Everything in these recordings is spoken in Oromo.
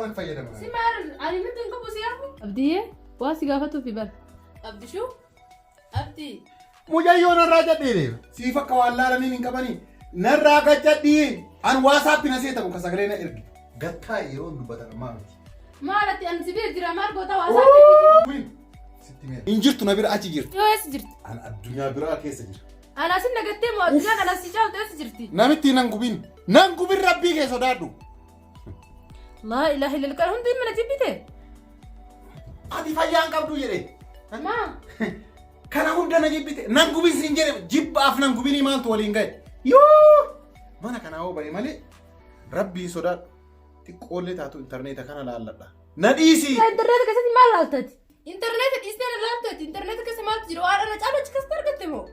Kanan fayyadama. Si maal ani nutti hin qabu si hafu. Abdiyyee waa si gaafatuufi bar. Abdishuu Abdii. Mucayyoo narraa jadhee siif akka waan laalaniin hin qabanii narraa gajjadhii an waasaappi na seetamu ka sagalee na ergi gattaa yeroo dubbatan ammaa miti. Maal ati ani si bira jira maal goota waasaappi. Wii, sitti mee. Hin jirtu na bira achi jirti. Yoo eessa jirti? An addunyaa biraa keessa jira. Ana asin nagattee moo addunyaa kana si caaltu eessa jirti? Namitti nan gubin. Nan gubin rabbii kee sodaadhu. Laa ilaaha illallah kan hundi mana jibbite. Ati fayyaa hin qabdu jedhe. Maa? Kana hunda na jibbite. Nan gubin siin jedhe jibbaaf nan gubinii maaltu waliin ga'e. Yoo! Mana kanaa hoo ba'e malee rabbii sodaadhu. Xiqqoollee taatu intarneeta kana laalladha. Na dhiisi! Intarneeta keessatti maal laaltati? Intarneeta dhiistee na laaltati? Intarneeta keessa maaltu jira? Waan irra caalu achi keessatti argatte moo?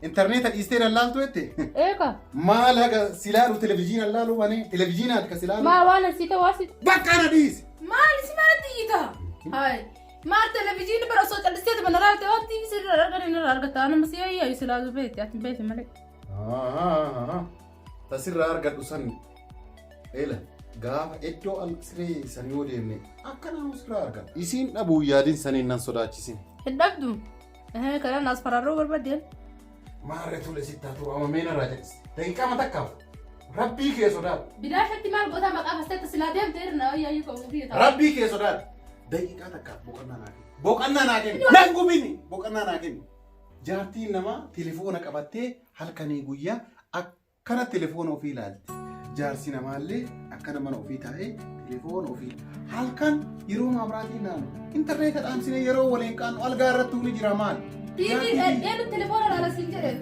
Intarneeta dhiistee na laaltu jette? Eeka. Maal haga si laalu televizyiina laalu malee televizyiinaati ka si laalu. Maa waan asii ta'u asii. Bakka na dhiisi! Maal si maalatti iyyita? Hayi. Maal televizyiinni bara osoo callisteetu mana laalte waan TV sirra argatan irraa argatta. Nama si ayyayu si laalu beekti ati hin beekti malee. Tasirraa argadhu san eela gaafa iddoo al siree san yoo deemne akka nama sirraa argadha. Isiin dhabuu yaadin saniin nan sodaachisin. Hin dhabdu. Kanaan as fararruu barbaadeen. Maarree tole sittaa turu amma mee narraa jedhis. Daqiiqaa takkaaf rabbii kee sodaadhu. Bilaashatti maal goota maqaa fasteetta silaa deemte irna wayyaa qabu biyya ta'a. Rabbii kee sodaadhu. Daqiiqaa takkaaf boqonnaa naa kenni. Boqonnaa naa kenni. Nan gubini. Boqonnaa naa kenni. Jaartiin namaa telefoona qabattee halkanii guyyaa akkana telefoona ofii ilaalti. Jaarsi namaallee akkana mana ofii taa'ee telefoona ofii halkan yeroo maamraatiin naanu intarneeta dhaamsine yeroo waliin qaannu algaa irratti ni jira maal? TV eenyu telefoona ilaala siin jedhe.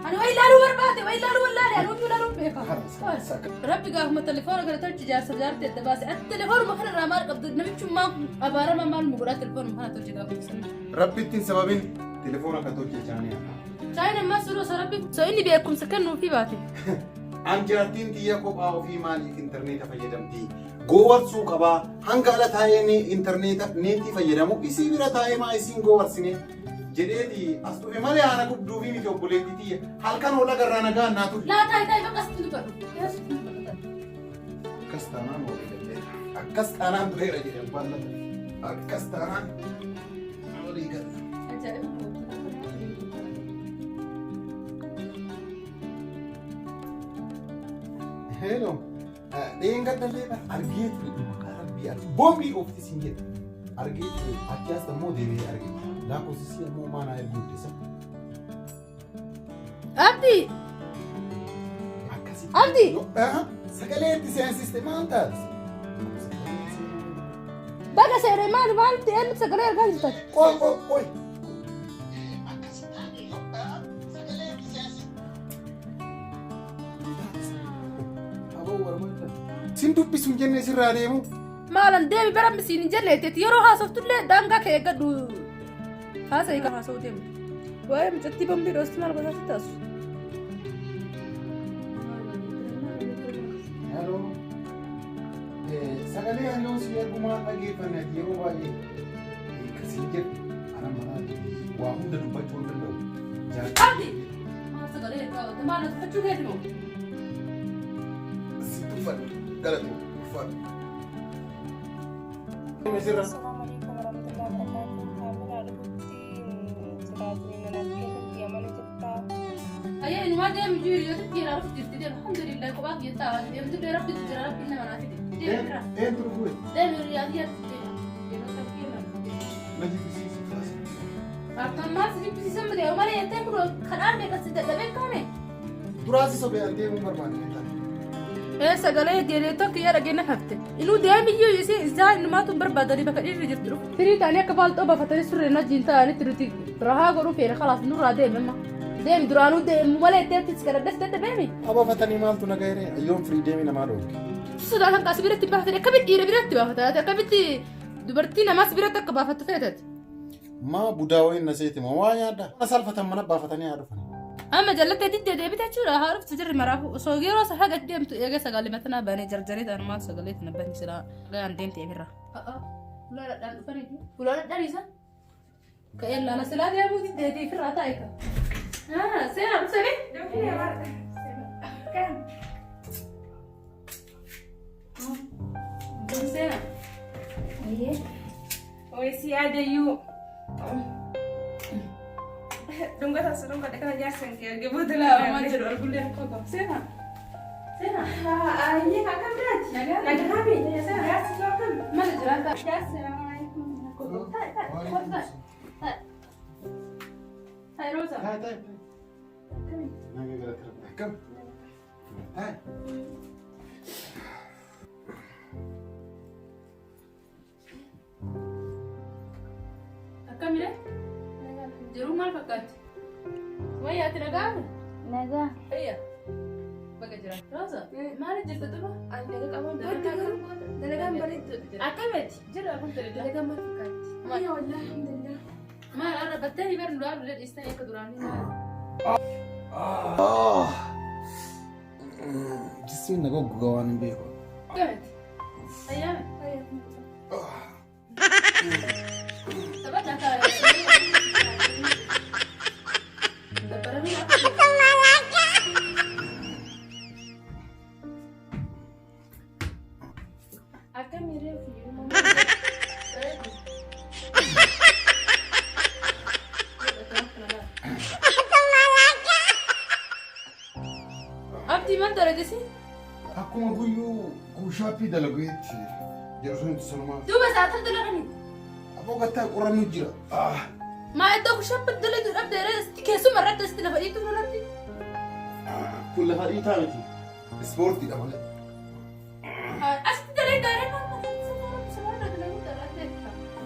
Ani wayi ilaaluu barbaade wayi ilaaluu wallaale ani ofii ilaaluu beeka. Rabbi gaafuma telefoona kana tolchi jaarsa jaarti adda baase ati telefoonuma kana irraa maal qabda namichummaan kun abaarama maal nu godhaa telefoonuma kana tolchi gaafuma sana. Rabbittiin sababin telefoona kan tolche chaaniyaa. Chaayina ammaa suuraa osoo rabbi osoo inni beekumsa kennuufii baate. An jaartiin tiyya kophaa ofii maaliif intarneeta fayyadamti? Goowarsuu qabaa hanga ala taa'ee ni intarneeta neetii fayyadamu isii bira taa'ee maa isiin goowarsine jedheeti as dhufe malee haana gubduufii miti obboleettii tiyya halkan oola garraa nagaa naa ture. Laa taayi taayi bakka asitti dubbadhu. Asitti dubbadhu. Akkas taanaan walii galleera. Akkas taanaan dureera jedhe abbaan lafa. Akkas taanaan walii galla. Ajaa'iba. Hello. Dheengadhallee bara argee ture maqaa rabbii argee boombii oofti siin jedhe. Argee ture achi as immoo deebi'ee arge. Lakkoofsisii ammoo maanaa erguu ittisa. Abdi! Akkasitti. Abdi! Sagalee itti seensiste maal taate? Baga seeree maal maal eenyu sagalee argaa jirta? Qoy qoy qoy. Sin dubbisu hin jenne sirraa deemu. Maalan deemi bara siin hin jenne jetti yeroo haasoftullee daangaa kee eeggadhu. Haasa eegaa haasa'uu deemu. Waa'ee mucattii bombii dhoosti maal gosaa sitti taasu? Hello. Sagalee ani yoo si ergu maal dhageeffanne ati yeroo baay'ee akkasiin jedhu ana manaa waa hunda dubbachuu hin danda'u. Abdi! Maal sagalee ergaa oolte maal tuffachuu keeti moo? Si tuffadhu galatu uffadhu. Misirra. Assalamu alaikum warahmatullahi wabarakatuh. Kaamilaa dhugutti jiraatni mana keessatti amana jirtaa. Ayyee inumaa deemu jiru yoo ta'u jira rabbi jirti deemu alhamdulillah kophaa kiyya taa'aa deemtu dee rabbi jira rabbi nama naa fide. Deemu jira. Eentu dhufu? Deemu riyaa kiyya deema. Yeroo ta'u kiyya nama. Na jibbisiisi. Akka ammaa si jibbisiisan miti yoo malee jettee kun kadhaan beekas si dadhabee kaame. Duraasi sobee an deemuu barbaade. Ee sagalee deelee tokko yaa dhageenya hafte. Inuu deemiyyuu isii isaa innumaatu hin barbaadanii bakka dhiirri jirtu dhufu. Firii ta'anii akka baalxoo baafatanii surreen wajjin ta'anitti nuti rahaa godhuu feene kalaas nurraa deeme amma. Deemi duraanuu deemu malee itteetti si kadhadhes dadhabeemi. Abafatanii maaltu na gahere ayyoon firii deemi namaa dhoorke. Sodaatan kaasi biratti baafatanii akkamitti dhiira biratti baafata akkamitti dubartii namaas biratti akka baafattu feetati. Maa budaa wayiin na seeti moo waa nyaadha? Mana salfatan mana baafatanii haa dhufan. Amma jallattee diddee deebite jechuudha haa dhuftu jirri maraafu osoo yeroo isa haga deemtu eegee sagalee matanaa banee jarjaree ta'an maal sagalee tana bani silaa gayaan deemte emirra. Ulaadhaan dhufanii ulaadhaan isa ka'ee laala silaa deemuu diddee ofirraa taa'e ka. Seenaa dhufsanii. Seena. Oyi si yaadayyuu. Dhungata si dhungate kana jaarsan kee arge booda Laa maal jedhu argullee rakkoo qaba. Seena. Seena. Ayyee akkam biraati? Nagaa. Nagaa mi? Jaarsi koo akkam? Mana jiraata. Jaarsi salaamu alaikum. Hai Rosa. Taa'e taa'e. Nagaa galata rabbi. Akkam? Taa'e. Akkamire? Jiruu maal fakkaatti? Wayyaa ati nagaa? Nagaa. Fayya. Baga jira. Rosa, maal jirta duba? Ani nagaa qaban dalagaan bareeddu. Akkamiti? Jira alhamdulillah. Dalagaan maal fakkaatti? Maal? Ayyaa wallaahi alhamdulillah. Maal har'a battanii bar nu dhaabu dhiistanii akka duraanii maal? Jismiin na goggogaa waan hin beeku. Akkamiti? Fayyaa? Taphata akka. Dabbaramee Akkami reefu yeroo Abdii maal darajasi? Akkuma guyyuu guushaappii dalageetti jedhu sunitti sanumaa. Duuba sa'aatii dalaganii. Aboo gattaa qorrannu jira. Maa iddoo kushappa dalaguu dhabde keessuma irratti asitti lafa dhiitu irratti. Kun lafa dhiitaa miti. Ispoortiidha malee. Asitti dalee gaaree maal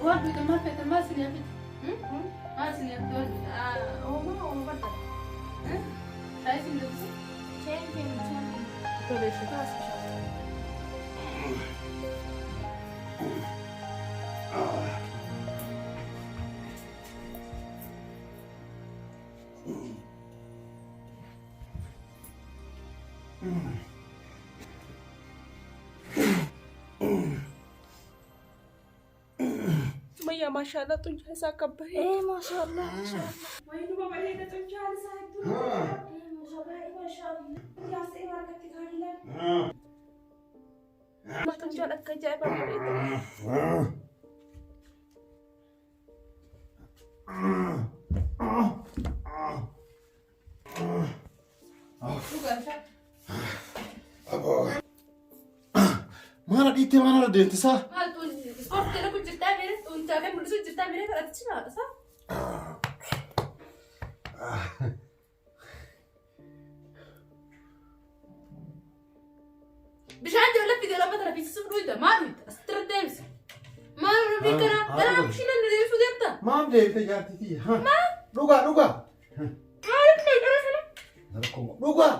Waan dhufe maal fete maal sin yaafite? Maal sin yaafite waan dhufe? Uumaa uumaa barbaada. Shaayii sin dhufe? Tole ishee. Sumayyaa maashaallah xuncaa isaa akka bareedu. Ee maashaallah maashaallah. Wayii numa bareeda xuncaan isaa hedduu. Ee maashaallah. Jaarsa irraa harkatti kaanilaan. Xuncaan akka ajaa'ibaa bareeda. Maana dhiittee maana irra deemtisaa? Maal ispoortii dalaguu jirtaa mere xuncaa kee mul'isuu jirtaa mere kadhatichi maal isaa? Bishaan jala fidee lafa tana fiisisuuf dhuyda maal dhuyda asitti irra deebisa. Maal dhuyda kana gara kushiina nu deebisuu deemta. Maal deebite jaartii tiyya? Dhugaa dhugaa. Maaliif ta'e gara sana? Dhugaa.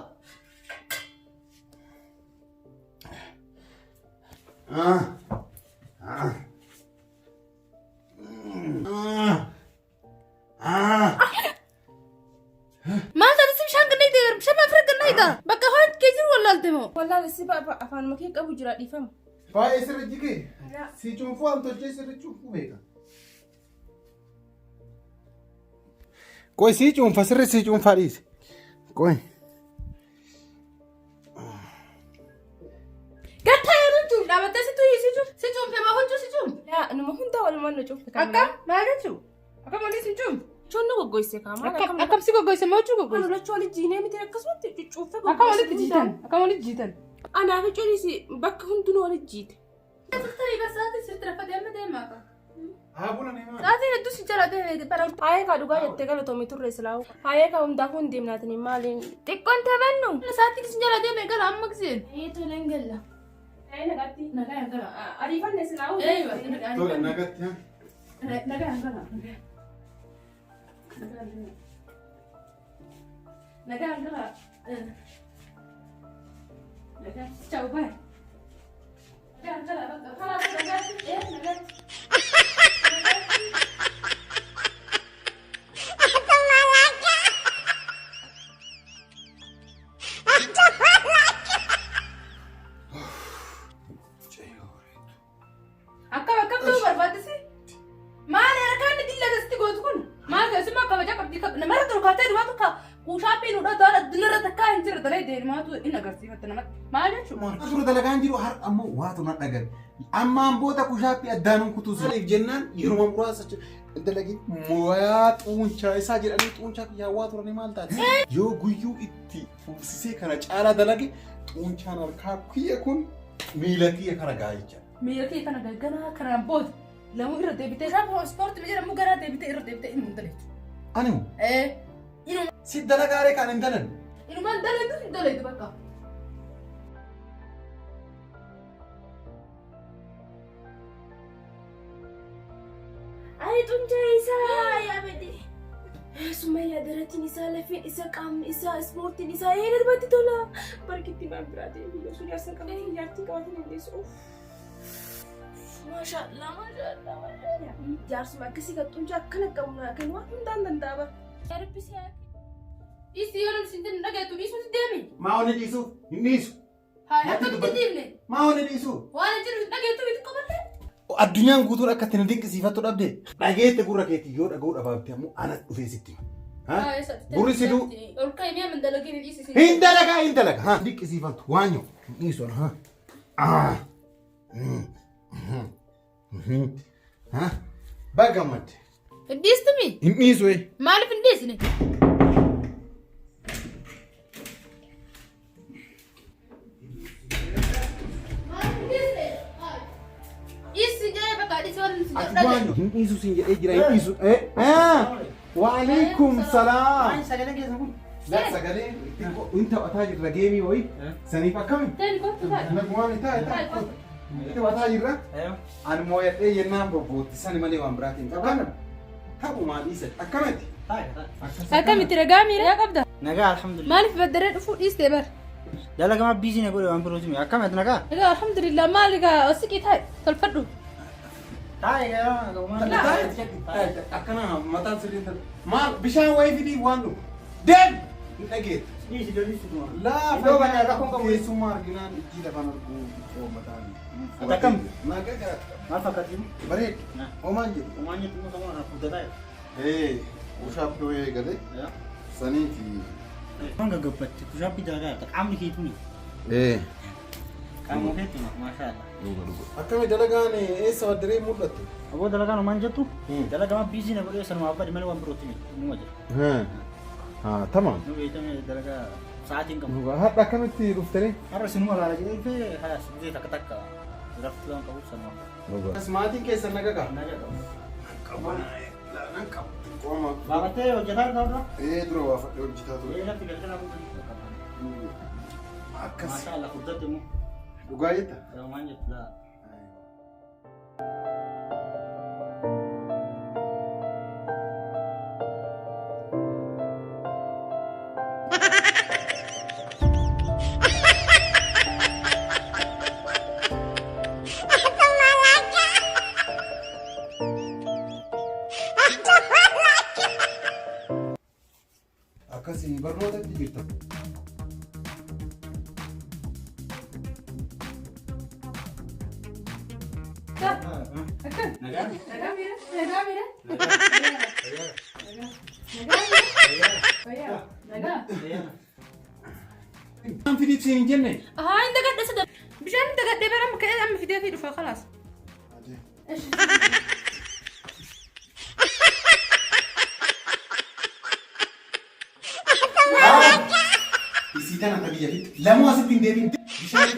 Maal taate si bishaan gannaa itti bishaan maal fira gannaa ita bakka ho'aan kee jiru wallaalte moo. Wallaahi si afaan makee qabu jira dhiifama. Baay'ee sirri jigee. Si cuunfuu an tolchee sirri cuunfuu beeka. Qoy sii cuunfa sirri sii cuunfaa dhiise. Qoy. Gattaa yeroo cuun dhaabattee si tuyii si cuun si cuunfe maa huccuu si cuun. Yaa numa hunda walumaan nu cuunfe kan. Akkam maal jechuu akkam olii si cuun. Chuun nu goggoyse kaa maal Akkam akkam si goggoyse moo huccuu Kan goggoyse. lachuu walitti jiinee miti akkasumatti cuccuuffee Akkam walitti jiitan akkam walitti jiitan. Anaa fi cuunis bakka hundinuu walitti jiite. Turtanii bar sa'aatii sirriitti raffatee amma deemaa qaba. Haa bula ni maal? Sa'aatiin hedduu si jala deemee bara. Haayee kaa dhugaa jettee galatoomii turre silaa'u. Haayee kaa hundaafuu hin deemnaatini maaliin. Xiqqoon taphannu. Sa'aatiin si jala deemee gala amma giseen. Ee toleen galla. Haayee nagaatti. Nagaa gala. Ariifanne silaa'u. Eeyyuu. Tole nagatti haa. Nagaa gala. Nagaa gala. Nagaa. Ciao bye. Nagaa gala bakka karaa nagaatti. Ee nagaatti. Akkam akkam ta'uu barbaachisi? Maal harkaan dilla asitti gootu kun? Maal keessumaa kabaja qabdi namarra tolkaatee duwwaa tokko Kuushaappii nu dhadhaa addunyaarra takkaa hin jirre dalee deemaatu hin agarsiifatte namatti. Maal jechuudha? Dura dalagaan jiru har ammoo waatu na dhagan. Ammaan booda kushaappii addaanuun kutuu saniif jennaan yeroo muraasa dalagin mooyaa xuunchaa isaa jedhanii xuunchaa kiyyaa waa turanii maal taate? Yoo guyyuu itti fufsisee kana caalaa dalage xuunchaan harkaa kiyya kun miila kiyya kana gahaa jecha. Miila kee kana galgalaa kanaan booda lamuu irra deebitee gaafa ispoortii jedhamu garaa deebitee irra deebitee inuma daleetu. Ani moo? Ee inuma Si dalagaaree kan hin dalan. inumaan daleetu hin daleetu bakka. Ani xuncaa isaa yaabedhe. Sumayyaa daratiin isaa lafeen isaa qaamni isaa ispoortiin isaa ee namatti tola. Barkitti maan biraa ta'e biyya sun jaarsa qabatee jaartii qabatee dandeessu. Maashaallah maashaallah maashaallah. Jaarsuma akkasii kan xuncaa akkana qabu naa kan waan hundaan danda'a bara. Dhiisii yoo namni sin dhagayetu dhiisuutti deemi. Maa onni dhiisuu? Hin dhiisu. Haa akkamitti dhiifne? Maa onni dhiisuu? Waan hin jiru hin dhagayetu miti qoballee. Addunyaan guutuun akka itti na dinqisiifattu dhabde. Dhageette gurra keetii yoo dhaga'uu dhabaabte ammoo ana dhufee sitti hima. Ha? Gurri si duu. Ol ka'e mi'a min dalagin hin dhiisisi. Hin dalagaa hin dalaga. Ha? Dinqisiifattu waan yoo hin dhiisu ana. Ha? Ah. Mm. Mhm. Mhm. Ha? Baga gammadde. Hin dhiistumi? Hin dhiisu ee. Maaliif hin dhiisne? Dhiisi jedhee bakka dhiisi waan si Ati jedhu waan hin dhiisu siin jedhee jira hin dhiisu. Eh? Ah. Waalaikum salaam. Sagaleen keessan kun. Lak sagalee xiqqoo hin taphataa jirra geemii wayii. Saniif akkami? Ta'in kottu taa'e. Nagumaan taa'e taa'e. Hin taphataa jirra. Ani mooyadhee jennaan bobbootti sani malee waan biraatiin qaban. Taphumaa dhiisa. Akkamatti? Akkamitti ragaa miiraa qabda? Nagaa alhamdulillah. Maaliif baddaree dhufuu dhiistee bar? Dalagama biizii na godhe waan birootu mi akkamitti nagaa? Egaa alhamdulillah maal egaa osiqii taa'e tolfadhu. Taa'e gaa Akkana mataan sirriin ta'e. Maal bishaan wayii fidii waan dhugu. Deem! Hin dhageettu. Dhiisi lolisi dhuma. Laafa Iddoo kana rakkoon qabu. Keessummaa arginaan ijji lafaan arguu xiqqoo mataan. Ati akkam? Nagaa garaatti. Maal fakkaatti? Bareedu. Homaan jedhu. Uumaan jettu immoo sammuu anaaf guddataa jira. Ee, kushaappii wayii eegale. Saniiti. Waan gaggabbatti kushaappii dalagaa jirta qaamni keetu ni. Ee. Qaama keetti maashaallah. Akkami dalagaan eessa baddaree mul'attu? Aboo dalagaan uumaan jettu dalagama biizii na godhee sanumaaf badi malee waan birootti mi numa jira. Haa, tamam. Nu beektame dalagaa sa'aatiin qabu. Hadha akkamitti dhuftanii? Har'a sinuma laala jedhee dhufee halas gisee takka takka rafti waan qabuuf sanumaaf. Maatiin keessan naga qaba? Nagaa qabu. Qaban nan qabu. Xiqqooma. Baabattee hojjetaa jirta dura? Ee dura waa fadhee hojjetaa ture. Ee lafti galgala kun Akkas. Maashaallah furdatte immoo. Dhugaa jetta? Uumaan jettu laa. Akkasii barnootatti jirta. Nagaa. Nagaa miira? Nagaa miira? Nagaa. Nagaa. Waan fidiif siin hin jenne. Haa hin dagadhe sada. Bishaan hin dagadhe bara amma ka'ee amma fidee fi dhufa khalaas. Isii tana ta biyya fixxe. Lamuu asitti hin deebiin. Bishaan